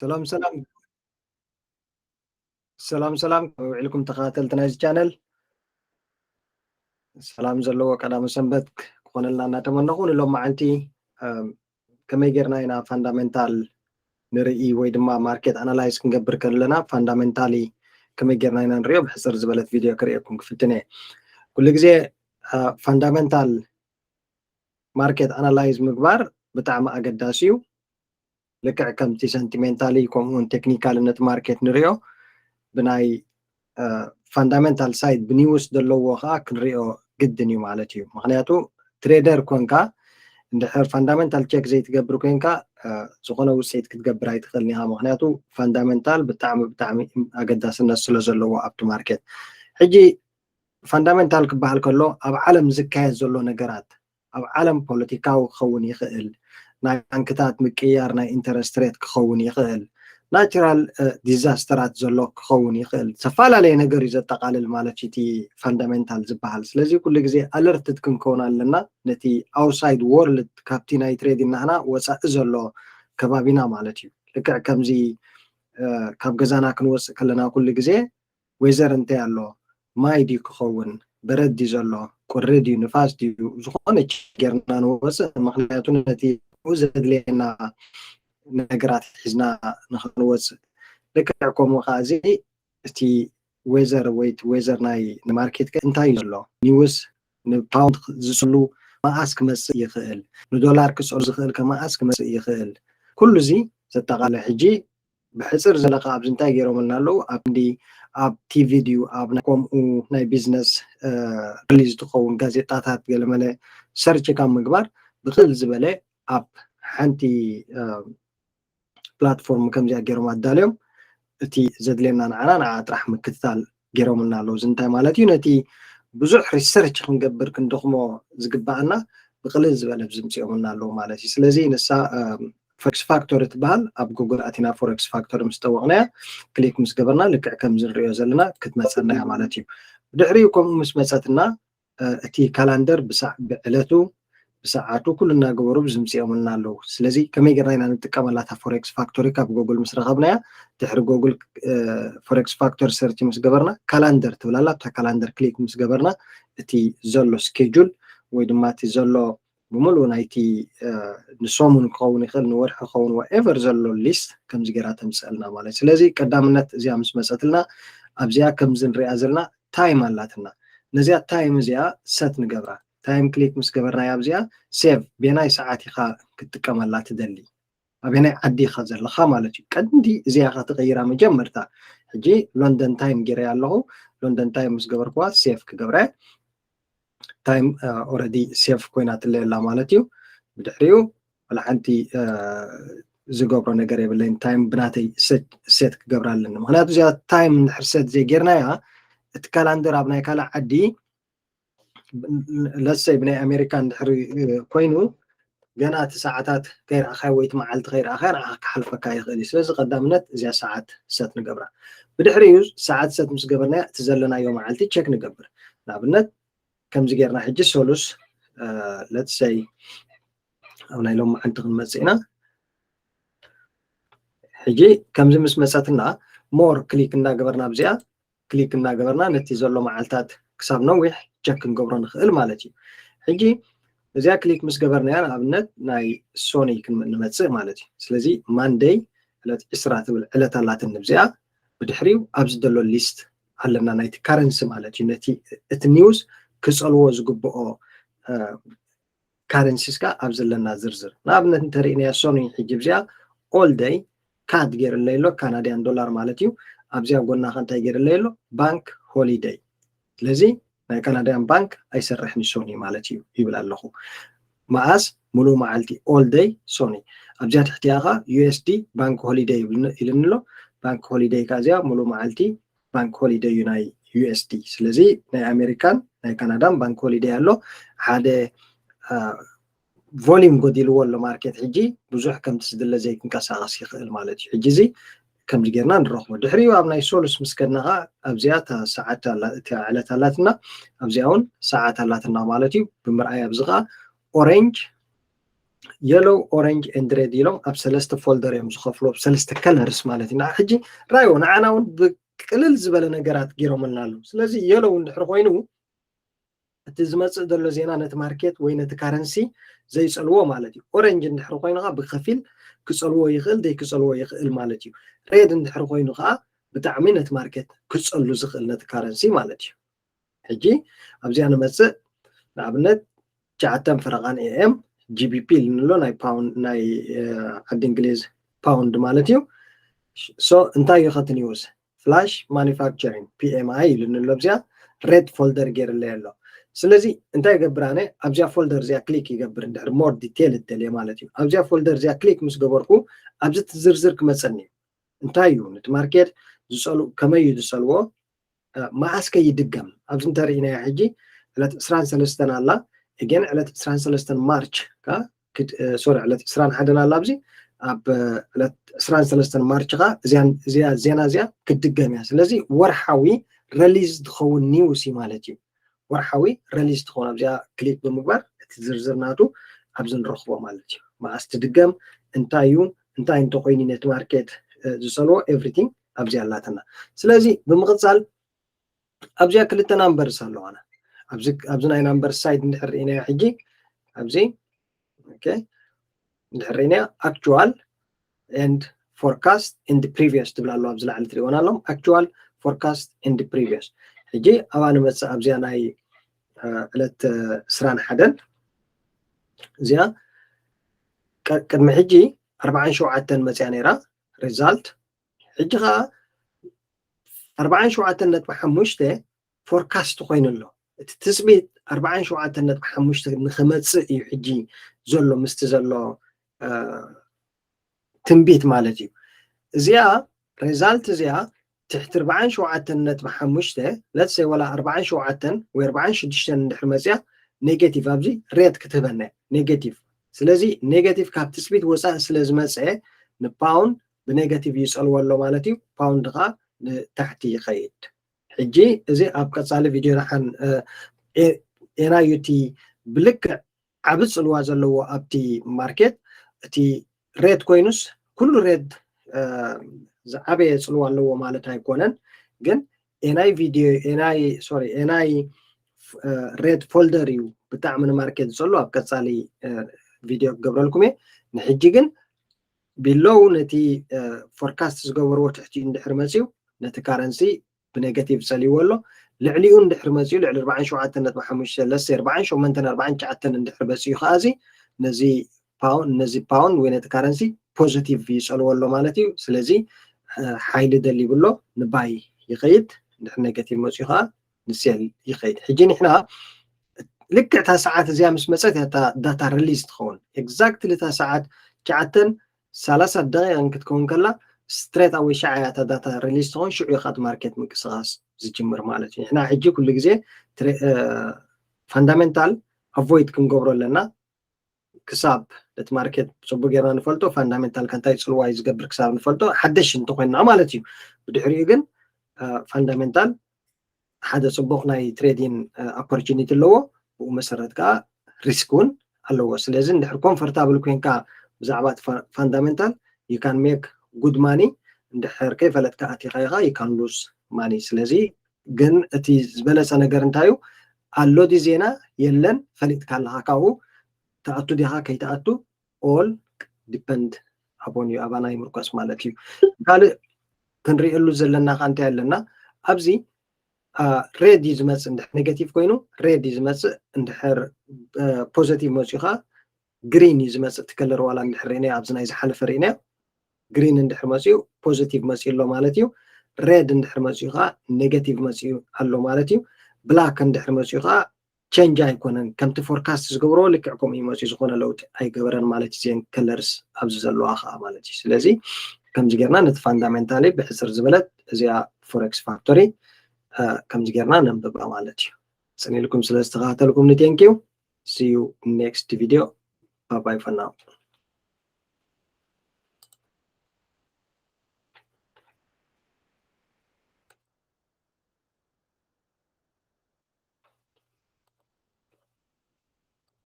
ሰላም ሰላም ሰላም ሰላም፣ ውዒልኩም ተኸታተልቲ ናይዚ ቻነል። ሰላም ዘለዎ ቀዳመ ሰንበት ክኾነልና እናተመነኹ፣ ንሎም መዓልቲ ከመይ ጌርና ኢና ፋንዳሜንታል ንርኢ ወይ ድማ ማርኬት ኣናላይዝ ክንገብር ከለና ፋንዳሜንታሊ ከመይ ጌርና ኢና ንሪኦ ብሕፅር ዝበለት ቪድዮ ክርእየኩም ክፍትን እየ። ኩሉ ግዜ ፋንዳሜንታል ማርኬት ኣናላይዝ ምግባር ብጣዕሚ ኣገዳሲ እዩ። ልክዕ ከምቲ ሰንቲሜንታሊ ከምኡውን ቴክኒካሊ ነቲ ማርኬት ንሪኦ ብናይ ፋንዳሜንታል ሳይድ ብኒውስ ዘለዎ ከዓ ክንሪኦ ግድን እዩ ማለት እዩ። ምክንያቱ ትሬደር ኮንካ እንድሕር ፋንዳሜንታል ቼክ ዘይትገብር ኮንካ ዝኾነ ውፅኢት ክትገብር ኣይትኽእልን ኢኻ። ምክንያቱ ፋንዳሜንታል ብጣዕሚ ብጣዕሚ ኣገዳስነት ስለ ዘለዎ ኣብቲ ማርኬት። ሕጂ ፋንዳሜንታል ክበሃል ከሎ ኣብ ዓለም ዝካየድ ዘሎ ነገራት ኣብ ዓለም ፖለቲካዊ ክኸውን ይኽእል፣ ናይ ባንክታት ምቅያር ናይ ኢንተረስት ሬት ክኸውን ይኽእል፣ ናቹራል ዲዛስተራት ዘሎ ክኸውን ይኽእል፣ ዝተፈላለየ ነገር እዩ ዘጠቓልል ማለት እዩ እቲ ፋንዳሜንታል ዝበሃል። ስለዚ ኩሉ ግዜ ኣለርትድ ክንከውን ኣለና ነቲ ኣውትሳይድ ወርልድ ካብቲ ናይ ትሬዲንግ ናህና ወፃኢ ዘሎ ከባቢና ማለት እዩ። ልክዕ ከምዚ ካብ ገዛና ክንወፅእ ከለና ኩሉ ግዜ ዌዘር እንታይ ኣሎ፣ ማይ ድዩ ክኸውን፣ በረድ ድዩ ዘሎ፣ ቁሪ ድዩ ንፋስ ድዩ፣ ዝኾነ ጌርና ንወፅእ። ምክንያቱ ነቲ ዘድልየና ነገራት ሒዝና ንክንወፅእ። ልክዕ ከምኡ ከዓ እዚ እቲ ዌዘር ወይ እቲ ዌዘር ናይ ማርኬት እንታይ እዩ ዘሎ፣ ኒውስ ንፓውንድ ዝፅሉ መዓስ ክመፅእ ይኽእል፣ ንዶላር ክፀሉ ዝኽእል ከ መዓስ ክመፅእ ይኽእል፣ ኩሉ እዚ ዘጠቓለ። ሕጂ ብሕፅር ዘለካ ኣብዚ እንታይ ገይሮምልና ኣለዉ? ኣብ ክንዲ ኣብ ቲቪ ድዩ ኣብ ናይ ከምኡ ናይ ቢዝነስ ሪሊዝ ትኸውን ጋዜጣታት ገለመለ ሰርች ካብ ምግባር ብክል ዝበለ ኣብ ሓንቲ ፕላትፎርም ከምዚኣ ገይሮም ኣዳልዮም እቲ ዘድልየና ንዓና ንዓ ጥራሕ ምክትታል ገይሮምልና ኣለዉ። እዚ እንታይ ማለት እዩ? ነቲ ብዙሕ ሪሰርች ክንገብር ክንደኽሞ ዝግባኣና ብቅልል ዝበለ ዝምፅኦምልና ኣለዉ ማለት እዩ። ስለዚ ንሳ ፎሬክስ ፋክቶሪ ትበሃል ኣብ ጉግል ኣቲና ፎሬክስ ፋክቶሪ ምስ ጠወቕናያ ክሊክ ምስ ገበርና ልክዕ ከምዚ ንሪኦ ዘለና ክትመፀና እያ ማለት እዩ። ብድሕሪኡ ከምኡ ምስ መፀትና እቲ ካላንደር ብሳዕ ብዕለቱ ብሰዓቱ ኩሉ እናገበሩ ዝምፅኦምልና ኣለዉ። ስለዚ ከመይ ጌርና ኢና ንጥቀመላ እታ ፎሬክስ ፋክቶሪ ካብ ጎግል ምስ ረኸብናያ ድሕሪ ጎግል ፎሬክስ ፋክቶሪ ሰርች ምስ ገበርና ካላንደር ትብላላ ኣብታ ካላንደር ክሊክ ምስ ገበርና እቲ ዘሎ ስኬጁል ወይ ድማ እቲ ዘሎ ብምሉእ ናይቲ ንሰሙን ክኸውን ይኽእል ንወርሒ ክኸውን ዋኤቨር ዘሎ ሊስት ከምዚ ገይራ ተምፅአልና ማለት እዩ። ስለዚ ቀዳምነት እዚኣ ምስ መፀትልና ኣብዚኣ ከምዚ ንሪኣ ዘለና ታይም ኣላትና። ነዚኣ ታይም እዚኣ ሰት ንገብራ። ታይም ክሊክ ምስ ገበርናያ ኣብዚኣ ሴቭ ቤናይ ሰዓት ኢኻ ክትጥቀመላ ትደሊ ኣበናይ ዓዲ ኢኻ ዘለኻ ማለት እዩ። ቀንዲ እዚኣ ኢኻ ትቐይራ መጀመርታ። ሕጂ ሎንደን ታይም ገይረያ ኣለኹ። ሎንደን ታይም ምስ ገበርኩዋ ሴቭ ክገብረ ታይም ኦረዲ ሴቭ ኮይና ትለየላ ማለት እዩ። ብድሕሪኡ ወላ ሓንቲ ዝገብሮ ነገር የብለይን። ታይም ብናተይ ሴት ክገብራ ኣለኒ። ምክንያቱ እዚኣ ታይም እንድሕር ሴት ዘይጌርናያ እቲ ካላንደር ኣብ ናይ ካልእ ዓዲ ለሰይ ብናይ ኣሜሪካ እንድሕር ኮይኑ ገና እቲ ሰዓታት ከይረኣኻዮ ወይ እቲ መዓልቲ ከይረኣኻዮ ንዓኻ ክሓልፈካ ይኽእል እዩ። ስለዚ ቀዳምነት እዚኣ ሰዓት ሰት ንገብራ። ብድሕሪኡ ሰዓት ሰት ምስ ገበርናያ እቲ ዘለናዮ መዓልቲ ቸክ ንገብር። ንኣብነት ከምዚ ጌርና ሕጂ ሶሉስ ለትሰይ ኣብ ናይ ሎም መዓልቲ ክንመፅእ ኢና። ሕጂ ከምዚ ምስ መፀትና ሞር ክሊክ እናገበርና ኣብዚኣ ክሊክ እናገበርና ነቲ ዘሎ መዓልታት ክሳብ ነዊሕ ቸክ ክንገብሮ ንኽእል ማለት እዩ። ሕጂ እዚኣ ክሊክ ምስ ገበርናያ ንኣብነት ናይ ሶኒ ክንመፅእ ማለት እዩ። ስለዚ ማንደይ ዕለት ዕስራ ትብል ዕለት ኣላትኒ ኣብዚኣ ብድሕሪኡ ኣብዚ ዘሎ ሊስት ኣለና ናይቲ ካረንሲ ማለት እዩ። ነቲ እቲ ኒውስ ክፀልዎ ዝግብኦ ካረንሲስ ከዓ ኣብ ዘለና ዝርዝር ንኣብነት እንተሪእናያ ሶኒ ሕጂ ኣብዚኣ ኦል ደይ ካድ ገይርለይ ኣሎ ካናድያን ዶላር ማለት እዩ። ኣብዚኣ ጎና ከ እንታይ ገይርለይ ኣሎ ባንክ ሆሊደይ። ስለዚ ናይ ካናድያን ባንክ ኣይሰርሕን ሶኒ ማለት እዩ ይብል ኣለኹ። መዓስ ሙሉእ መዓልቲ ኦል ደይ ሶኒ ኣብዚኣ ትሕቲኣ ከ ዩኤስዲ ባንክ ሆሊደይ ኢልኒ ኣሎ። ባንክ ሆሊደይ ከ እዚኣ ሙሉእ መዓልቲ ባንክ ሆሊደይ እዩ ናይ ዩኤስዲ። ስለዚ ናይ ኣሜሪካን ናይ ካናዳን ባንክ ሆሊደይ ኣሎ። ሓደ ቮሊም ጎዲልዎ ኣሎ ማርኬት ሕጂ ብዙሕ ከምቲ ዝድለ ዘይክንቀሳቀስ ይኽእል ማለት እዩ። ሕጂ እዚ ከምዚ ጌርና ንረኽቦ። ድሕሪኡ ኣብ ናይ ሶሉስ ምስ ከድና ከዓ ኣብዚኣ እታ ሰዓት ኣላ እታ ዕለት ኣላትና ኣብዚኣ እውን ሰዓት ኣላትና ማለት እዩ። ብምርኣይ ኣብዚ ከዓ ኦሬንጅ yellow, orange and red ኢሎም ኣብ ሰለስተ folder እዮም ዝኸፍሉ፣ ኣብ ሰለስተ colors ማለት እዩ። ንዓ ሕጂ ራዮ ንዓና እውን ብቅልል ዝበለ ነገራት ገይሮምልና ኣለዉ። ስለዚ yellow እንድሕር ኮይኑ እቲ ዝመፅእ ዘሎ ዜና ነቲ market ወይ ነቲ currency ዘይፀልዎ ማለት እዩ። Orange እንድሕር ኮይኑ ከዓ ብከፊል ክፀልዎ ይኽእል ዘይክፀልዎ ይኽእል ማለት እዩ። Red እንድሕር ኮይኑ ከዓ ብጣዕሚ ነቲ market ክፀሉ ዝኽእል ነቲ currency ማለት እዩ። ሕጂ ኣብዚኣ ንመፅእ። ንኣብነት ትሽዓተ ፈረቓን AM GBP ኢሉኒ ኣሎ፣ ናይ pound፣ ናይ ዓዲ እንግሊዝ pound ማለት እዩ። So እንታይ እዩ ከቲ news? Flash Manufacturing PMI ኢሉኒ ኣሎ። ኣብዚኣ red folder ገይርለይ ኣሎ። ስለዚ እንታይ ይገብር ኣነ? ኣብዚኣ folder እዚኣ click ይገብር፣ እንድሕር more detail እደልየ ማለት እዩ። ኣብዚኣ folder እዚኣ click ምስ ገበርኩ ኣብዚ ዝርዝር ክመፀኒ እዩ። እንታይ እዩ ነቲ market ዝፀሉ፣ ከመይ እዩ ዝፀልዎ፣ መዓስ ከ ይድገም? ኣብዚ እንተርኢናዮ ሕጂ ዕለት ዕስራን ሰለስተን ኣላ። Again ዕለት ዕስራን ሰለስተን ማርች ሶሪ ዕለት ዕስራን ሓደን ኣላ ኣብዚ። ኣብ ዕለት ዕስራን ሰለስተን ማርች ከ እዚኣ ዜና እዚኣ ክትድገም እያ። ስለዚ ወርሓዊ release ዝኸውን news እዩ ማለት እዩ። ወርሓዊ release ትኸውን ኣብዚኣ click ብምግባር እቲ ዝርዝር ናቱ ኣብዚ ንረኽቦ ማለት እዩ። መዓስ ትድገም፣ እንታይ እዩ፣ እንታይ እንተኮይኑ ነቲ market ዝፀልዎ everything ኣብዚኣ ኣላትና። ስለዚ ብምቕፃል ኣብዚኣ ክልተ numbers ኣለዋና። ኣብዚ ናይ numbers side እንድሕር ርኢናዮ ሕጂ ኣብዚ okay እንድሕር ርኢናዮ actual and forecast in the previous ትብል ኣለዋ። ኣብዚ ላዕሊ ትሪእወን ኣለኹም actual, forecast and previous። ሕጂ ኣብኣ ንመፅእ ኣብዚኣ ናይ ዕለት ዕስራን ሓደን እዚኣ ቅድሚ ሕጂ ኣርባዓን ሸውዓተን መፅያ ነይራ result። ሕጂ ከዓ ኣርባዓን ሸውዓተን ነጥቢ ሓሙሽተ forecast ኮይኑ ኣሎ። እቲ ትፅቢት ኣርባዓን ሸውዓተን ነጥቢ ሓሙሽተ ንክመፅእ እዩ ሕጂ ዘሎ ምስቲ ዘሎ ትንቢት ማለት እዩ። እዚኣ result እዚኣ ትሕቲ ኣርባዓን ሸውዓተን ነጥቢ ሓሙሽተ let's say ወላ ኣርባዓን ሸውዓተን ወይ ኣርባዓን ሽዱሽተን እንድሕር መፅያ negative ኣብዚ red ክትህበና negative። ስለዚ negative ካብ ትፅቢት ወፃኢ ስለ ዝመፀ ን pound ብ negative ይፀልዎ ኣሎ ማለት እዩ። Pound ከዓ ንታሕቲ ይኸይድ። ሕጂ እዚ ኣብ ቀፃሊ ቪድዮ ደሓን NIUT ብልክዕ ዓቢ ፅልዋ ዘለዎ ኣብቲ market። እቲ red ኮይኑስ ኩሉ red ዝዓበየ ፅልዋ ኣለዎ ማለት ኣይኮነን። ግን NI ቪድዮ NI sorry NI red folder እዩ ብጣዕሚ ን market ዝፀሉ። ኣብ ቀፃሊ ቪድዮ ክገብረልኩም እየ። ንሕጂ ግን below ነቲ forecast ዝገበርዎ ትሕቲኡ እንድሕር መፅዩ ነቲ currency ብ negative ፀልይዎ ኣሎ። ልዕሊኡ እንድሕር መፅዩ ልዕሊ ኣርባዓን ሸውዓተን ነጥቢ ሓሙሽተ let's say ኣርባዓን ሸሞንተን ኣርባዓን ትሽዓተን እንድሕር በፅዩ ከዓ እዚ ነዚ pound ነዚ pound ወይ ነቲ currency positive ይፀልዎ ኣሎ ማለት እዩ። ስለዚ ሓይሊ ደሊቡ ኣሎ ን buy ይኸይድ፣ እንድሕር negative መፅዩ ከዓ ን sell ይኸይድ። ሕጂ ንሕና ልክዕ እታ ሰዓት እዚኣ ምስ መፀት እያ እታ data release ትኸውን። Exactly እታ ሰዓት ትሽዓተን ሰላሳ ደቂቕን ክትከውን ከላ straight away ሻዕ እያ እታ data release ትኸውን፣ ሽዑ እዩ ከዓ እቲ market ምንቅስቃስ ዝጅምር ማለት እዩ። ንሕና ሕጂ ኩሉ ግዜ fundamental avoid ክንገብሮ ኣለና። ክሳብ ነቲ market ብፅቡቅ ጌርና ንፈልጦ፣ fundamental ከ እንታይ ፅልዋ እዩ ዝገብር ክሳብ ንፈልጦ ሓደሽ እንተኮይንና ማለት እዩ። ብድሕሪኡ ግን fundamental ሓደ ፅቡቅ ናይ trading opportunity ኣለዎ። ብኡ መሰረት ከዓ risk እውን ኣለዎ። ስለዚ እንድሕር comfortable ኮይንካ ብዛዕባ fundamental you can make good money፣ እንድሕር ከይፈለጥካ ኣቲኻ ኢኻ you can lose money። ስለዚ ግን እቲ ዝበለፀ ነገር እንታይ እዩ? ኣሎ ድዩ ዜና የለን ፈሊጥካ ኣለኻ ካብኡ ትኣቱ ዲኻ ከይትኣቱ all depend upon you፣ ኣባና ይምርኮስ ማለት እዩ። ካልእ ክንሪኤሉ ዘለና ከ እንታይ ኣለና? ኣብዚ red እዩ ዝመፅእ እንድሕር negative ኮይኑ red እዩ ዝመፅእ፣ እንድሕር positive መፅኡ ከዓ green እዩ ዝመፅእ። እቲ color ዋላ እንድሕር ርኢናዮ ኣብዚ ናይ ዝሓለፈ ርኢናዮ green እንድሕር መፅኡ positive መፅኡ ኣሎ ማለት እዩ። Red እንድሕር መፅኡ ከዓ negative መፅኡ ኣሎ ማለት እዩ። Black እንድሕር መፅኡ ከዓ change ኣይኮነን፣ ከምቲ forecast ዝገብርዎ ልክዕ ከምኡ እዩ መፅኡ፣ ዝኾነ ለውጢ ኣይገበረን ማለት እዩ። እዘን colors ኣብዚ ዘለዋ ከዓ ማለት እዩ። ስለዚ ከምዚ ጌርና ነቲ fundamental ብሕፅር ዝበለት እዚኣ forex factory ከምዚ ጌርና ነንብባ ማለት እዩ። ፅን ኢልኩም ስለ ዝተኸታተልኩምኒ thank you። See you next video. Bye bye for now.